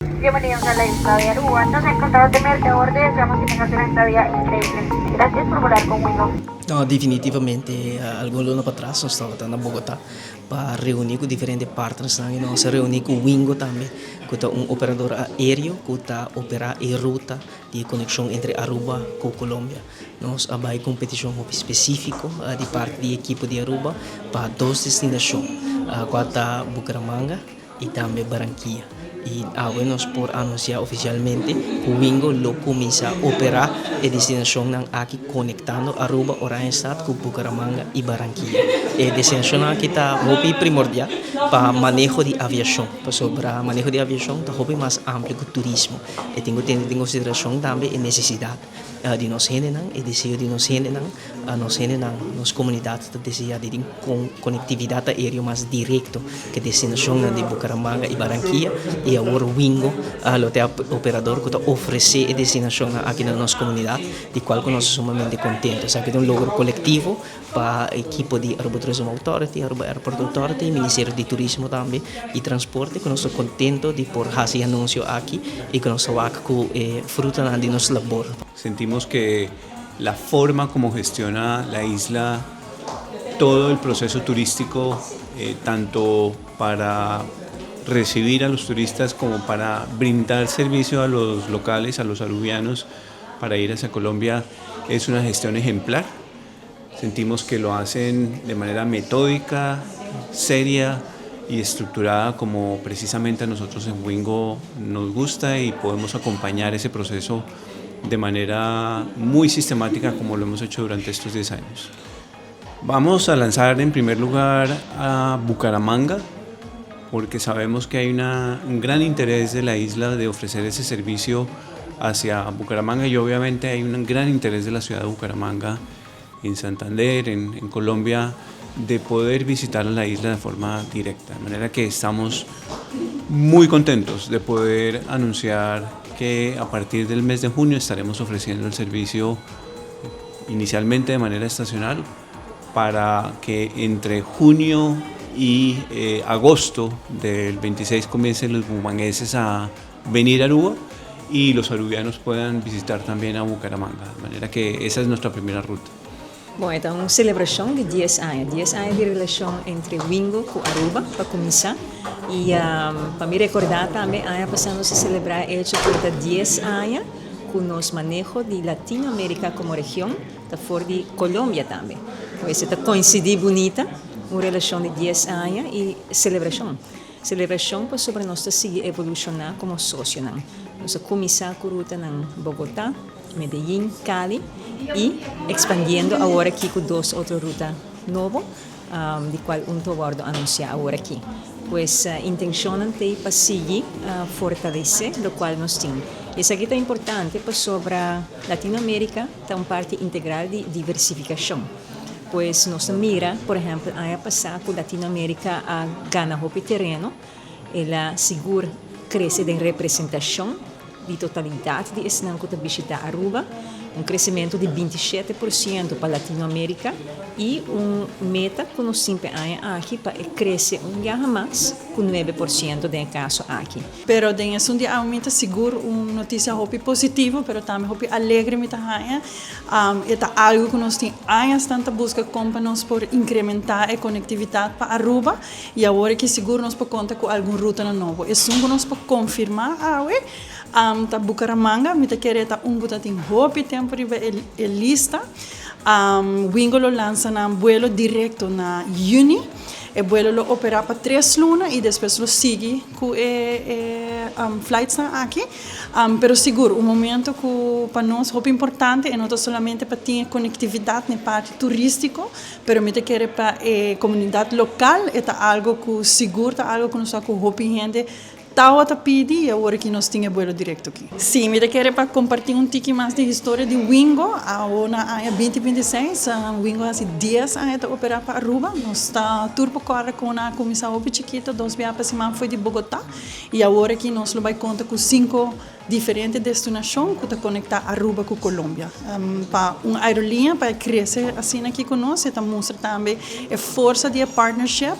Bienvenidos a la isla de Aruba. Nos ha encantado tenerte a bordo y deseamos que tengas una estadía increíble. Gracias por volar con Wingo. No, definitivamente algun luna patras nos tabata na Bogotá pa reuní ku diferente partnersnan i nos a reuní ku Wingo tambe ku ta un operador aéreo ku ta operá e ruta di e konekshon entre Aruba ku Colombia. Nos a bai ku un petishon hopi spesífiko di parti di ekipo di Aruba pa dos destinashon kua ta Bucaramanga i tambe Barranquilla. I awe nos por anunsiá ofisialmente ku Wingo lo kuminsá operá e destinashonnan aki konektando Aruba, Oranjestad ku Bucaramanga i Barranquilla. E destinashonnan aki ta hopi primordial pa maneho di aviashon, pasobra maneho di aviashon ta hopi mas amplio ku turismo. E tin ku tene den konsiderashon tambe e nesesidat di nos hendenan, e deseo di nos hendenan. Nos hendenan, nos komunidat ta deseá di tin konektividat aéreo mas direkto ku destinashonnan di Bucaramanga i Barranquilla i awor Wingo lo ta e operador ku ta ofresé e destinashonnan aki na nos komunidat di kual ku nos ta sumamente kontento. Esaki ta un logro kolektivo pa ekipo di Aruba Tourism Authority, Aruba Airport Authority, Ministerio di Turismo tambe i Transporte ku nos ta kontento di por hasi e anunsio aki i ku nos ta wak ku e frutanan di nos labor. Sentimos ke La forma como gestiona la isla todo el proceso turístico, eh, tanto para recibir a los turistas como para brindar servicio a los locales, a los arubianos, para ir hacia Colombia, es una gestión ejemplar. Sentimos que lo hacen de manera metódica, seria y estructurada como precisamente a nosotros en Wingo nos gusta y podemos acompañar ese proceso de manera muy sistemática como lo hemos hecho durante estos 10 años. Vamos a lanzar en primer lugar a Bucaramanga, porque sabemos que hay una, un gran interés de la isla de ofrecer ese servicio hacia Bucaramanga y obviamente hay un gran interés de la ciudad de Bucaramanga en Santander, en, en Colombia, de poder visitar la isla de forma directa. De manera que estamos muy contentos de poder anunciar que a partir del mes de junio estaremos ofreciendo el servicio inicialmente de manera estacional para que entre junio y eh, agosto del 26 comiencen los bumangueses a venir a Aruba y los arubianos puedan visitar también a Bucaramanga. De manera que esa es nuestra primera ruta. Bon, e ta un selebrashon di dies aña, dies aña di relashon entre Wingo ku Aruba pa kuminsá. I pa mi rekordá tambe aña pasá nos a selebrá e hecho ku e ta dies aña ku nos maneho di Latinoamérika komo region ta for di Colombia tambe. Pues e ta koinsidí bunita un relashon di dies aña i selebrashon. Selebrashon pasobra nos ta sigui evolushoná komo sosionan. Nos a kuminsá ku rutanan Bogotá, Medellín, Cali i ekspandiendo awor aki ku dos otro ruta nobo, di kual un ta wòrdu anunsiá awor aki. Pues intenshonnan t'ei pa sigui fortalesé lokual nos tin. I esaki ta importante pasobra Latinoamérika ta un parti integral di diversifikashon. Pues nos ta mira, por ehèmpel, aña pasá ku Latinoamérika a gana hopi tereno, el a sigur krese den representashon di totalidat di esnan ku ta bishitá Aruba, un kresementu di 27% pa Latinoamérika i un meta ku nos tin p'e aña aki pa e krese un biaha mas ku 9% den e kaso aki. Pero den esun di awe mi ta sigur un notisia hopi positivo, pero tambe hopi alegre mi ta haña. E ta algu ku nos tin añasnan ta buska kon pa nos por inkrementá e konektivitat pa Aruba i awor aki sigur nos por konta ku algun rutanan nobo. Esun ku nos por konfirmá awe ta Bucaramanga, mi ta kere e ta un ku ta tin hopi tempu riba e lista. Wingo lo lansa nan buelo direkto na yüni. E buelo lo operá pa tres luna i despues lo sigui ku e flightsnan aki. Pero sigur un momento ku pa nos hopi importante e no ta solamente pa tin e konektividat na e parti turístiko, pero mi ta kere pa e komunidat lokal e ta algo ku sigur ta algo ku nos sa ku hopi hende Tawa ta pidi y awor aki nos tin e buelo directo aki. Sí, mi ta kere pa comparti un tiki mas di historia di Wingo. Awo na aña 2026, Wingo hasi dies aña ta opera pa Aruba. Nos ta tur por corda con a cuminsa hopi chikito, dos bia pa siman foi di Bogota. Y awor aki nos lo bay conta cu cinco diferente destinacion cu ta conecta Aruba cu Colombia. Pa un aerolinea pa e crece asina aki cu nos, e ta mustra tambe e forsa di e partnership.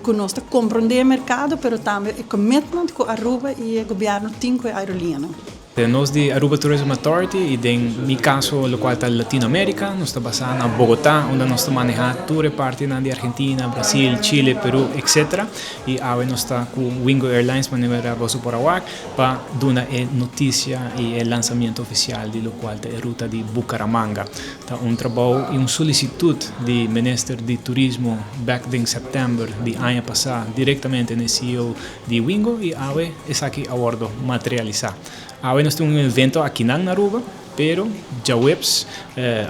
Cu nos ta comprende e mercado, pero tambe e commitment cu Aruba y e gobierno tin cu e aerolineanan. Nos di Aruba Tourism Authority y den mi caso locual ta Latinoamerica, nos ta basa na Bogota, unda nos ta maneha tur e partinan di Argentina, Brasil, Chile, Peru, etc. Y awe nos ta cu Wingo Airlines manera boso por a wak pa duna e noticia y e lanzamiento oficial di locual ta e ruta di Bucaramanga. Ta un trabou y un solicitud di Minister di Turismo bek den september di aña pasa directamente na e CEO di Wingo y awe esaki a wordo materialisa. Awe nos tin un evento akinan na Aruba, pero djaweps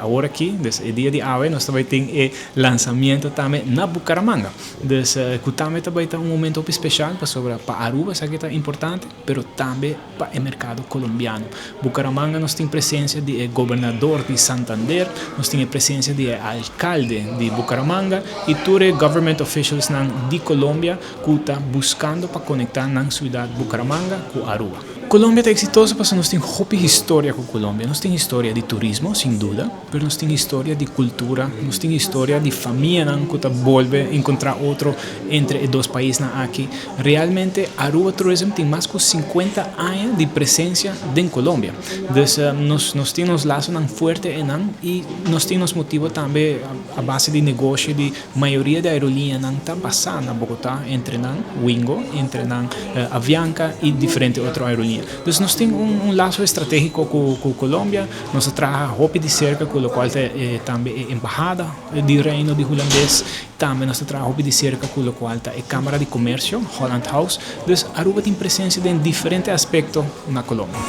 awor aki, dus e dia di awe nos ta bay tin e lanzamiento tambe na Bucaramanga. Dus cu tambe ta bay ta un momento hopi special pasobra pa Aruba esaki ta importante, pero tambe pa e mercado Colombiano. Bucaramanga nos tin presencia di e gobernador di Santander, nos tin e presencia di e alcalde di Bucaramanga y tur e government officialsnan di Colombia cu ta buscando pa conecta nan ciudad Bucaramanga cu Aruba. Colombia ta exitoso pasobra nos tin hopi historia cu Colombia. Nos tin historia di turismo, sin duda, pero nos tin historia di cultura, nos tin historia di famianan cu ta bolbe encontra otro entre e dos paisnan aki. Realmente Aruba Tourism tin mas cu 50 aña di presencia den Colombia. Dus nos tin nos lazonan fuerte einan y nos tin nos motibo tambe a base di negoshi di mayoria di aerolineanan ta basa na Bogota, entre nan Wingo, entre nan Avianca y diferente otro aerolinea. Dus nos tin un lazo estrategico cu Colombia, nos a traha hopi di cerca cu locual ta tambe e embahada di Reino di Hulandes. Tambe nos ta traha hopi di serka ku lokual ta e Kámara di Komersio, Holland House. Dus Aruba tin presensia den diferente aspekto na Colombia.